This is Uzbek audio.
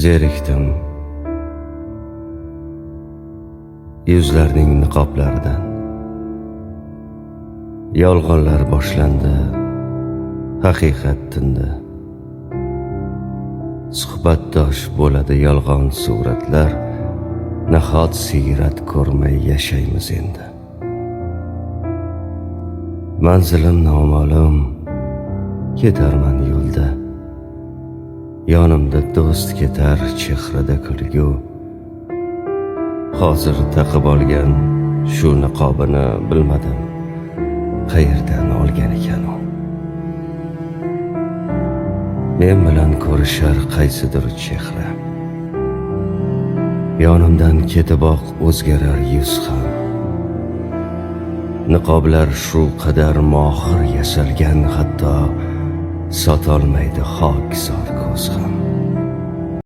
Zerikdim yuzlarning niqoblaridan. Yolg'onlar boshlandi, haqiqat tindi. Suhbatdosh bo'ladi yolg'on suratlar, nahot siyrat ko'rmay yashaymiz endi. Manzilim noma'lum, ketarman yo'lda. Yonimda do'st ketar, chehrada kulgu. Hozir taqib olgan shu niqobini bilmadim, qayerdan olgan ekan u. Men bilan ko'rishar qaysidir chehra. Yonimdan ketiboq o'zgarar yuz ham. Niqoblar shu qadar mohir yasalgan, hatto sotolmaydi xokisor ko'z ham.